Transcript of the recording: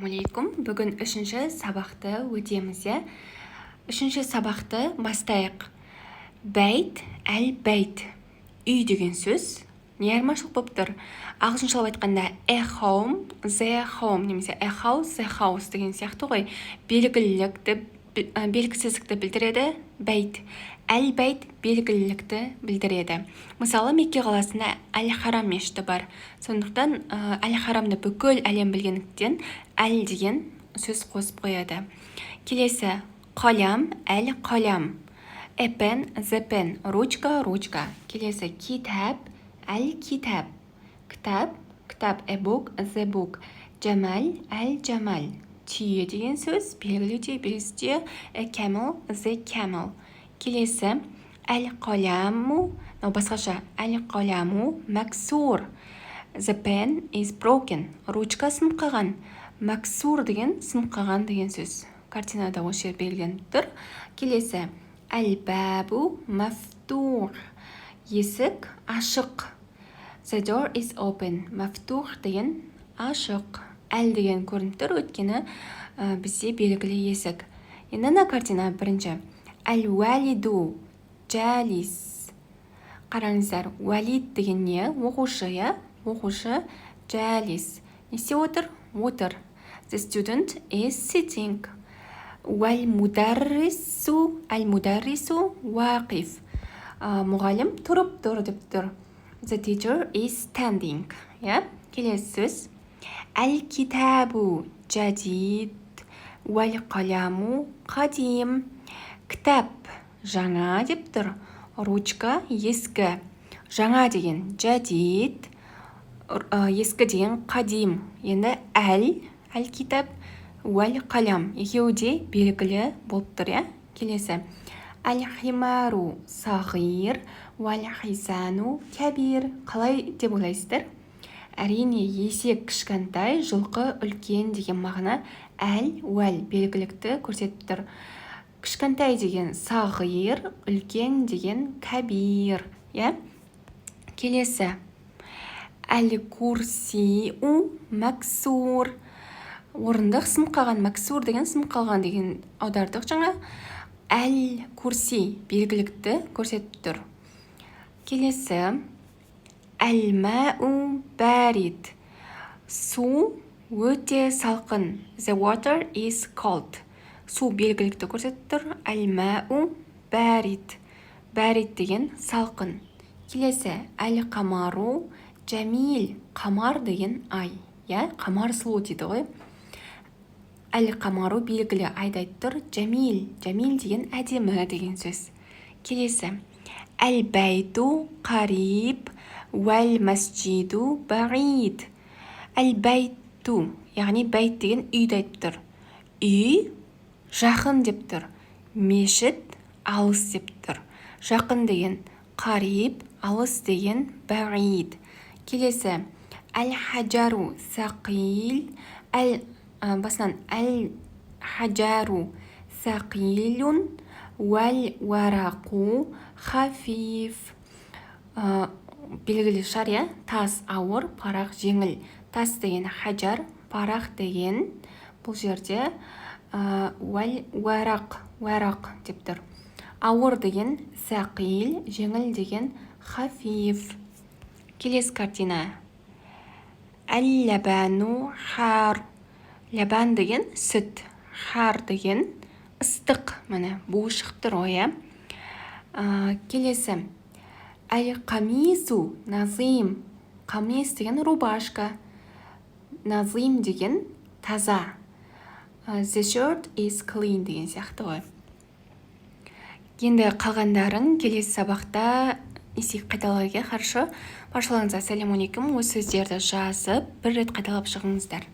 Алейкум! Бүгін үшінші сабақты өтеміз, иә. Үшінші сабақты бастайық. Бәйт, әл бәйт, үй деген сөз. Не айырмашылық болып тұр? Ағылшыншалап айтқанда, a home, the home немесе a house, the house деген сияқты ғой. Белгілілікті, белгісіздікті білдіреді бәйт. Әл бәйт белгілілікті білдіреді. Мысалы, Мекке қаласында Әл Харам мешіті бар. Сондықтан Әл Харамды бүкіл әлем білгендіктен, әл деген сөз қосып қояды. Келесі: қалам, әл қалам, a pen, the pen, ручка, ручка. Келесі: китап, әл китап, кітап, кітап, a book, the book. Жәмәл, әл жәмәл, түйе деген сөз, белгілі түйе, белгісіз түйе, a camel, the camel. Келесі: әл қаламу, мынау басқаша, әл қаламу мәксур, the pen is broken, ручка сынып қалған. Мәксур деген сынып қалған деген сөз. Картинада осы жер белгіленіп тұр. Келесі: әл бабу мафтух, есік ашық, the door is open. Мафтух деген ашық, әл деген көрініп тұр, өйткені бізде белгілі есік. Енді мына картина бірінші: әл уәлиду джалис. Қараңыздар, уәлид деген не? Оқушы, иә, оқушы. Джалис не істеп отыр? Отыр, the student is sitting. Уәл мударрису, әл мударрису уақиф, мұғалім тұрып тұр деп тұр, the teacher is standing, иә. Келесі сөз: әл китабу жадид уәл қаламу қадим. Кітап жаңа деп тұр, ручка ескі. Жаңа деген жадид, ескі деген қадим. Енді әл, әл китап, уәл қалам, екеуі де белгілі болып тұр, иә. Келесі: әл химару сағир уәл хисану кәбир. Қалай деп ойлайсыздар? Әрине, есек кішкентай, жылқы үлкен деген мағына. Әл, уәл белгілікті көрсетіп тұр. Кішкентай деген сағир, үлкен деген кәбир, иә. Келесі: әл курсиу мәксур, орындық сынып қалған. Мәксур деген сынып қалған деген аудардық жаңа. Әл курси белгілікті көрсетіп тұр. Келесі: әл мәу бәрид, су өте салқын, the water is cold. Су белгілікті көрсетіп тұр. Әл мәу бәрид, бәрид деген салқын. Келесі: әл қамару жәмил. Қамар деген ай, иә, қамар сұлу дейді ғой. Әл қамару белгілі айды айтып тұр. Жәмил, жәмил деген әдемі деген сөз. Келесі: әл бәйту қариб уәл мәсжиду баид. Әл бәйту, яғни бәйт деген үйді айтып тұр. Үй жақын деп тұр, мешіт алыс деп тұр. Жақын деген қариб, алыс деген баид. Келесі: әл хаджару сақил, әл басынан, әл хаджару сақилун уәл уарақу хафиф. Белгілі шығар, иә, тас ауыр, парақ жеңіл. Тас деген хаджар, парақ деген бұл жерде уәл уарақ, уарақ деп тұр. Ауыр деген сақил, жеңіл деген хафиф. Келесі картина: әл ләбәну хар. Ләбән деген сүт, хар деген ыстық. Міне, буы шығып тұр ғой, иә. Келесі: әл қамису назим. Қамис деген рубашка, назим деген таза, the shirt is clean деген сияқты ғой. Енді қалғандарын келесі сабақта не істейік? Қайталайық, иә. Хорошо, баршаларыңызға ассалаумағалейкум. Осы сөздерді жазып, бір рет қайталап шығыңыздар.